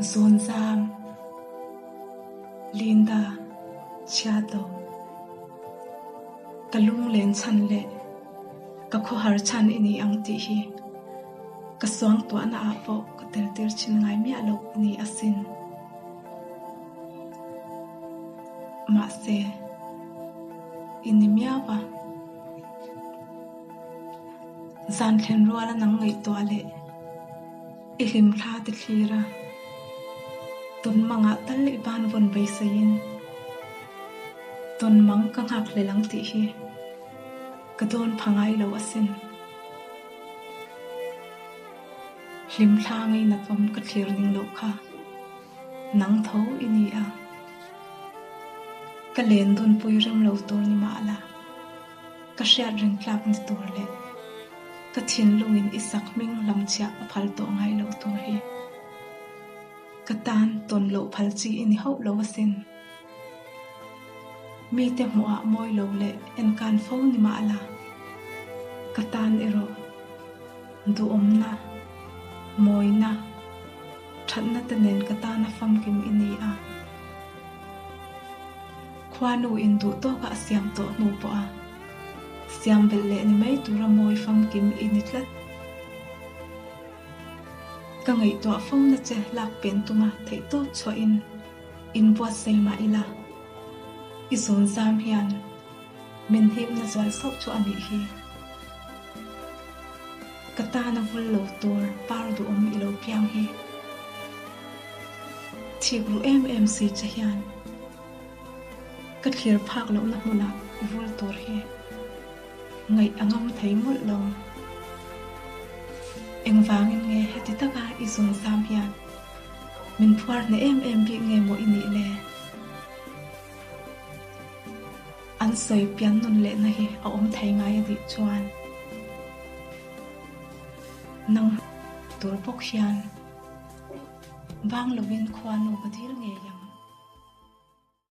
Zunzam, Linda, Chiatlo, ka lunglen chhan leh ka khawhar chhan i ni ang tih hi ka suangtuahna ah pawh ka tel tir chin ngai miah lo ni asin. Mahse, i ni miau a. Zan thlen ruala nang ngaihtuah leh i hlimthla ti thlir a, tawn mangah tal i ban vawn beiseiin tawn mang ka nghak hlel ang tih hi ka dawn pha ngai lo asin. Hlimthla ngainat awm ka thlir ning loh kha nang tho i ni a, ka len dunpui rem lo tur ni mah la. Ka hriat reng tlak ni tur leh ka thinlungin i sak hming lam chhiah a phal tawh ngai lo tur hi ka tan tawn loh phal chi i ni hauh lo asin. Mite hmuhah mawi lo leh enkan fo ni mah la, ka tan erawh duhawmna, mawina, thatna te nen ka tana famkim i ni a. Khuanu in duh tawka a siam tawh hnu pawh a siam belh leh ni mai tura mawi famkim i ni tlat. Ka ngaihtuah fo na che lak pen tuma theihtawp chhuahin inbuatsaih mah ila, i zawn zam hian min hipna zual sauh chu a nih hi. Ka tana vul lo tur par duhawm i lo piang hi. Thik ru em em si che hian ka thlir phak lohna hmunah i vul tur hi ngaih a ngam thei mawlh lo. Engvangin nge heti taka i zun zam hian min phuar hneh em em bik nge maw i nih le? An sawi pian nun lehna hi a awm thei ngai a nih chuan nang tur bawk hian vang lovin khuanu ka dil ngei ang.